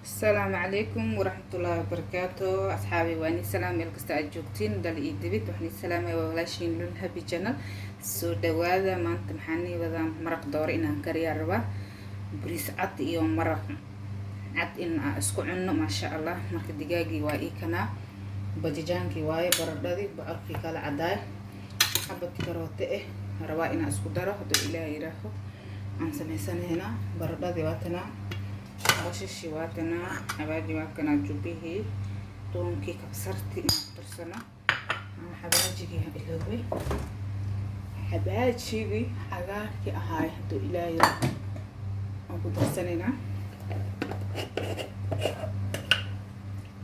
Asalaamu calaykum waraxmatullaahi wabarakaatu. Asxaabi, waa ni salaam meel kasta aad joogtiin, dal iyo dibid. Waxaan idin salaamaya, waa walaashiin Lul Happy Channel. Soo dhawaada. Maanta maxaan nii wadaa? Maraq dooro inaan kariyaa rabaa, bariis cad iyo maraq cad in aan isku cunno, maasha Allah. Marka digaagii waa ii kanaa, bajijaankii waaye, baradhadii, bocorkii kala cadaay, xabad karoote rabaa inaan isku daro. Hadduu Ilaah yidhaaho, aan sameysanaynaa. Baradhadii waa tanaa, bashashi waa tanaa, xawaaji waa kanaa, jubbihii, tuunkii, kabsartii inaan ku darsano. Xawaajigii iloobay, xawaajigii cagaarkii ahaay, hadduu Ilaah yidhaaho aan ku darsanaynaa.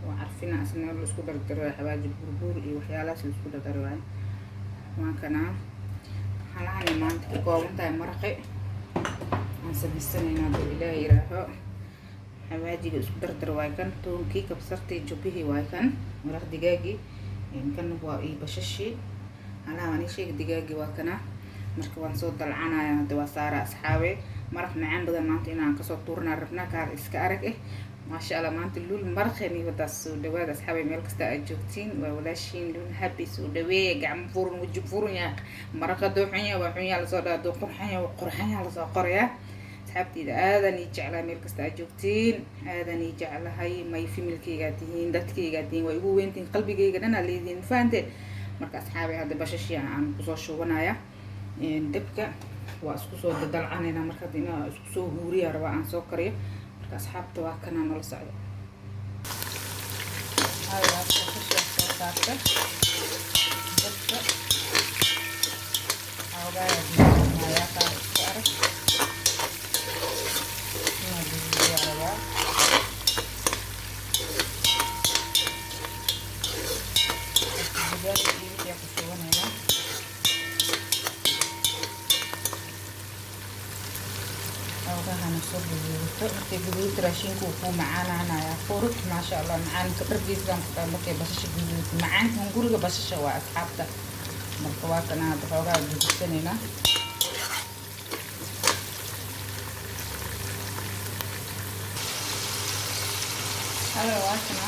Waa carfina asna la isku dardaro, xawaaji burbuur iyo waxyaalahaas la isku dardaro waaye. Waa kanaa halahani maanta ka kooban tahay maraqi aan samaysanaynaa, hadduu Ilaah yidhaaho. Xawaajiga isku dardar waay kan, tuunkii, kabsartii, jubbihii waay kan, maraq digaagii kan waa iyo bashashii halaha waan ii sheega. Digaagii waa kana. Marka waan soo dalcanaya hadda, waa saara asxaabe. Maraq macaan badan maanta inaan kasoo tuuranaa rabnaa, kaar iska arag maasha Allah. Maanta Luul maraqeeni wadaas. Soo dhawaada asxaabe, meel kasta aad joogtiin. Waa walaashiin Luul Happy. Soo dhaweeya, gacmo furan, waji furan yaa. Maraqa doo xun yaa, waa xun yaa lasoo dhaha, doo qurxan yaa, waa qurxan yaa lasoo qorayaa. Asxaabteyda aadan ii jeclahay, meel kasta aad joogtiin aadan ii jeclahay. May familykeygaa tihiin, dadkeygaa tihiin, waa igu weyntihiin, qalbigeyga dhan aa leedihiin, fahanteen? Marka asxaabay, hadda bashashii aan kusoo shubanaya dabka, waa isku soo dadalcanayna. Marka hadda inaa isku soo huuriya rabaa, aan soo kariyo. Marka asxaabta waa kanaa, nala socda. Basashaa soo saarta dabka, xoogaaya guduudnayaa, qaar isku arag inaa guduudiyaa rabaa. Digaaga iyo wixii ku shubanayna xoogahana soo guduudato. Markay guduudto, raashinka wuu kuu macaanaanayaa, furut, maasha Allah. Macaanka dhargiisaan ku dhahay markay basasha guduudato, macaanka hunguriga basasha waa, asxaabta. Marka waa kana, hadda xoogaa guduudsanaynaa. Hada waa kana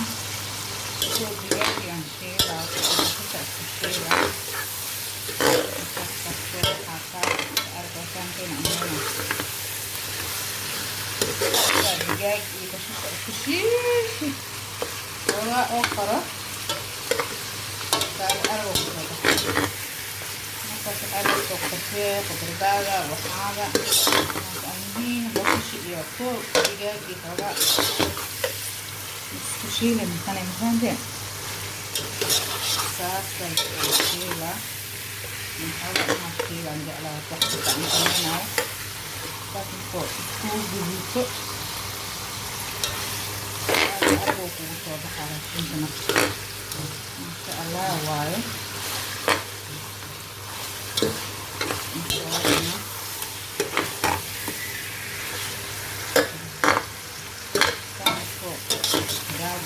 soo digaagii aan shiilaa, basasha isku shiilaa. Digaag iyo basasha isku shiishi xoogaa oo qaro kaali arag oo kusoo baxay. Markaas waxaa lagu soo qortee qudradaada waxaada almuhiim, basasha iyo ko digaagii xoogaa isku shiili maqanay, mafahanteen? Saasa isku shiila xoogaa inaan shiilaan jeclaa wax kasta aan samaynayo. Saas markoo iskugu guduuto, aragoo kugu soo baxaa raashinka. Marka maasha Allah waaye.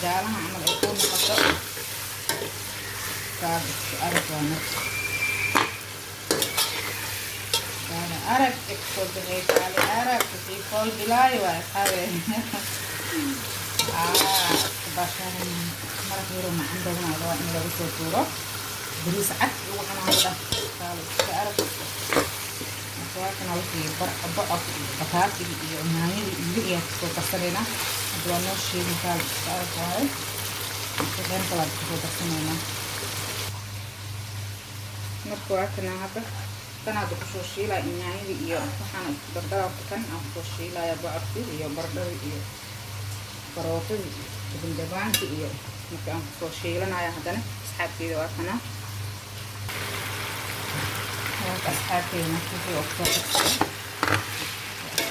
Jaalaha camal ay kuu noqoto, kaal isku arag waa. Marka kaale arag ee kusoo baxay, kaale arag wixii fool bilaayo waa, asxaabe. Bashaan maraq yaroo macaan badan aa rabaa in lagu soo tuuro, bariis cad lagu cunaa dhan, kaale iska arag. Marka waa kana wixii bocorka iyo bataatiga iyo yaanyadii iyo wixii aan kusoo darsanaynaa. Hadda waa noo sheegin, kaale iska arag waaye. Marka qeyb kalaad kusoo darsanaynaa. Marka waa kana, hadda kan hadda kusoo shiilaya yaanyadii iyo waxaana isku dardara. Kan aan kusoo shiilaya bocorkii iyo baradhadii iyo karootadii iyo jibindhabaankii iyo marka aan kusoo shiilanaya. Haddana asxaabteyda waa kana. Marka asxaabteyda, marka wixii oo kusoo darsaday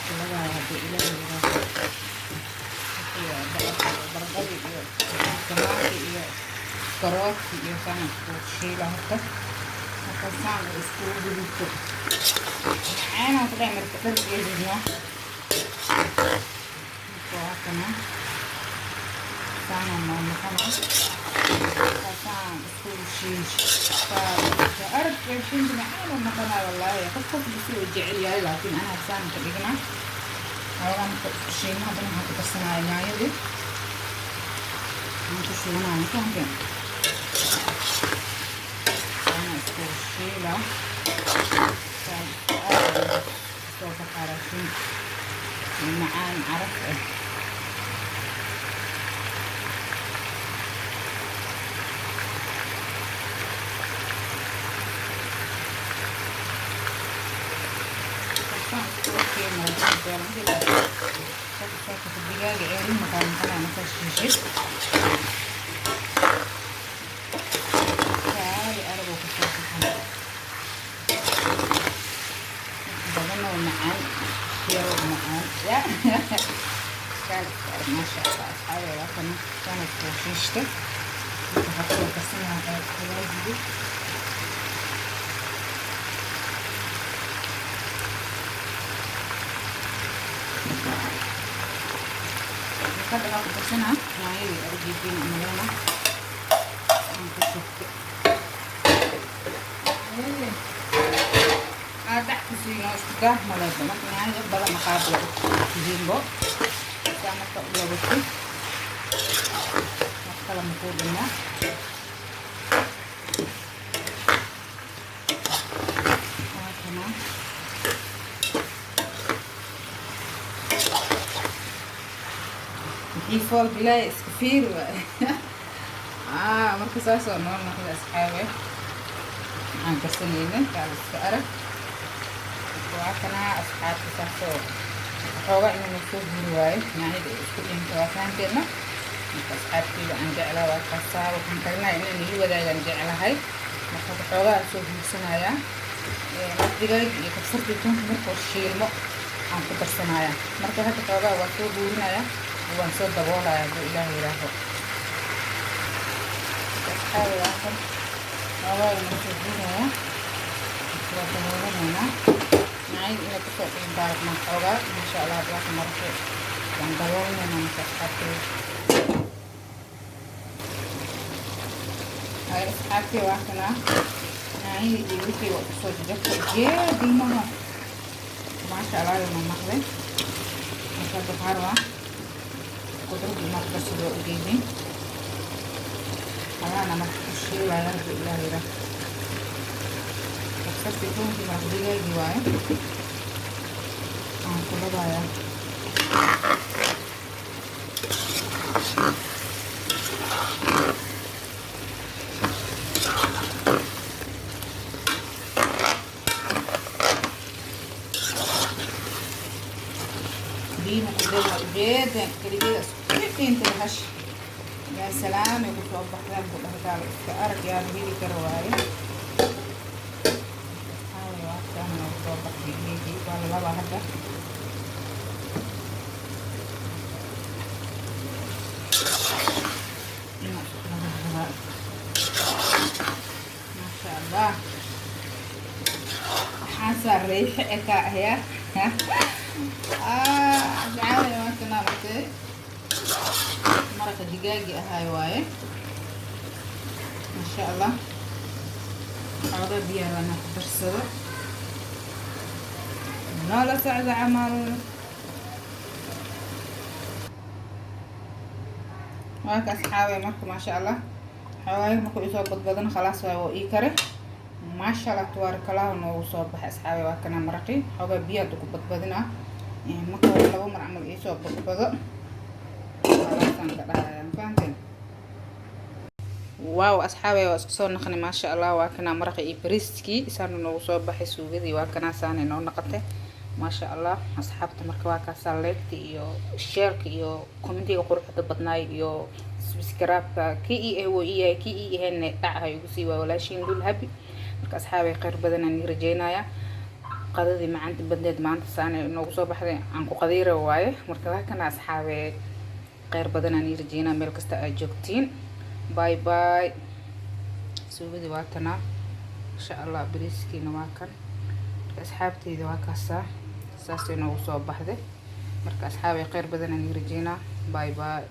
isku haddii Ilaahay yiraahdo, wixii bocorkii iyo baradhadii iyo tamaantii iyo karoodkii iyo saan isku shiila horta. Marka saan uu iskugu gudubto, macaanaan ku dhahay, marka dhargeedidna. Marka waa kana, saana noo noqona. Saan iskugu shiish, arag raashinka macaan uu noqonaa wallaahi. Qof qof si uu jecel yahay, laakiin anaa saan ka dhignaa. Xoogaa marka isku shiilno, haddana waxaan ku darsanaya yaanyadii. Aan ku shubanaa, ma fahanteen? Ana isku shiila saan soo baxaa raashin macaan caraf ah. Digaaga ceerin makaa noqonaya markaa shiishid, kaali aragoo kasoo baxan badan oo macaan, yaro macaan ya kaali iska arag. Maasha Allah, asxaabe, waa kana sana isku shiishta. Marka waxaa kusoo karsanaya xawaajiga. Hadda waxaa ku darsanaa yaanyadii argeediin umaleyna aan ku shubtay. Dhac ku siino isku gaar maleeba. Marka yaanyada badan maqaabla tihiinbo saa marka u labatid, wax kale makuu dhimo. Waa kana wixii fool bilaaya iska fiiri waay. Marka saasoo noo noqda, asxaabe, maxaan karsanayna kaal iska arag. Waa kanaa, asxaabta, saasoo xoogaa inuu soo guri waayo yaanyada ay isku dhinto, waa fahanteedna. Marka asxaabteyda aan jeclaa, waa kaasaa waxaan karinaya inaan ila wadaagaan jeclahay. Marka xoogaa soo guursanayaa digaag iyo kabsartii toonka markuu shiilmo aan ku darsanaya. Marka hadda xoogaa waa soo guurinaya, waan soo daboolaya hadduu Ilaah yidhaaho. Asxaabi, waa kan xoogaa inuu soo guuraya, waa daboolanaynaa yaanyada inay kusoo dhiinbaarnaa xoogaa. Insha Allah hadda marka waan daboolanaynaa. Marka asxaabteyda, hay asxaabtey, waa kanaa yaanyadii iyo wixii waa kusoo jajabta jeedimaha. Maasha Allah, ayuu naqday. Marka hadda waxaa rabaa qudrad inaad darsado, waa ujeedin halaana marka ku shiilaya hadduu Ilaah yidhaah. Kabsartii, toontii, maraq digaagii waaye aan ku labayaa. Biina ku dar, waa ujeedeen keligeeda isku dhiintay hash. Yaa salaamay kusoo baxdeen ku dhahdaal iska arag, yaa la heli karo waaye. Asxaabi, waa kaan noogu soo baxday geedii, waa la labaa hadda. Inaa isku laba rabaa. Maasha Allah, waxaan saaray eka ahya. Asxaabi, waa kana aragtay maraqa digaagi ahaay waaye. Masha Allah, xoogaa biyaha waana ku darsado, noola socda camal. Waa ka, asxaabe, marka maasha Allah, xoogaa markuu isoo badbadan khalaas waay, waa ii kare. Maasha Allah, tabaarakallah, noogu soo baxay. Asxaabe, waa kana maraqi, xoogaa biyo hadda ku badbadinaa. Marka laba mar camal iisoo badbado khalaasaan ka dhahaya, ma fahanteen? Waaw, asxaabe, waa isku soo naqnay. Maasha Allah, waa kana maraqi iyo bariiskii saana noogu soo baxay. Suugadii waa kanaa saanay noo naqatay. Maasha Allah, asxaabta, marka waa kaasaa like-ta iyo share-ka iyo comment-iga quruxda badnaay iyo subscribe-ka. Kii ii ah wuu ii yahay, kii ii ahayna dhac ha igu sii. Waa walaashiin Lul Habi. Marka asxaabay, khayr badanaan ii rajeynaya. Qadadii macaanta badneed maanta saanay noogu soo baxday, aan ku qadiira waaye. Marka waa kana, asxaabe, khayr badanaan ii rajeynaya meel kasta aad joogtiin. Bye bye. Suugadii waa tanaa, insha Allah, bariiskiina waa kan. Marka asxaabteyda, waa kaasaa saasay noogu soo baxday. Marka asxaabay, khayr badanaan ii rajeynaa. Bye bye.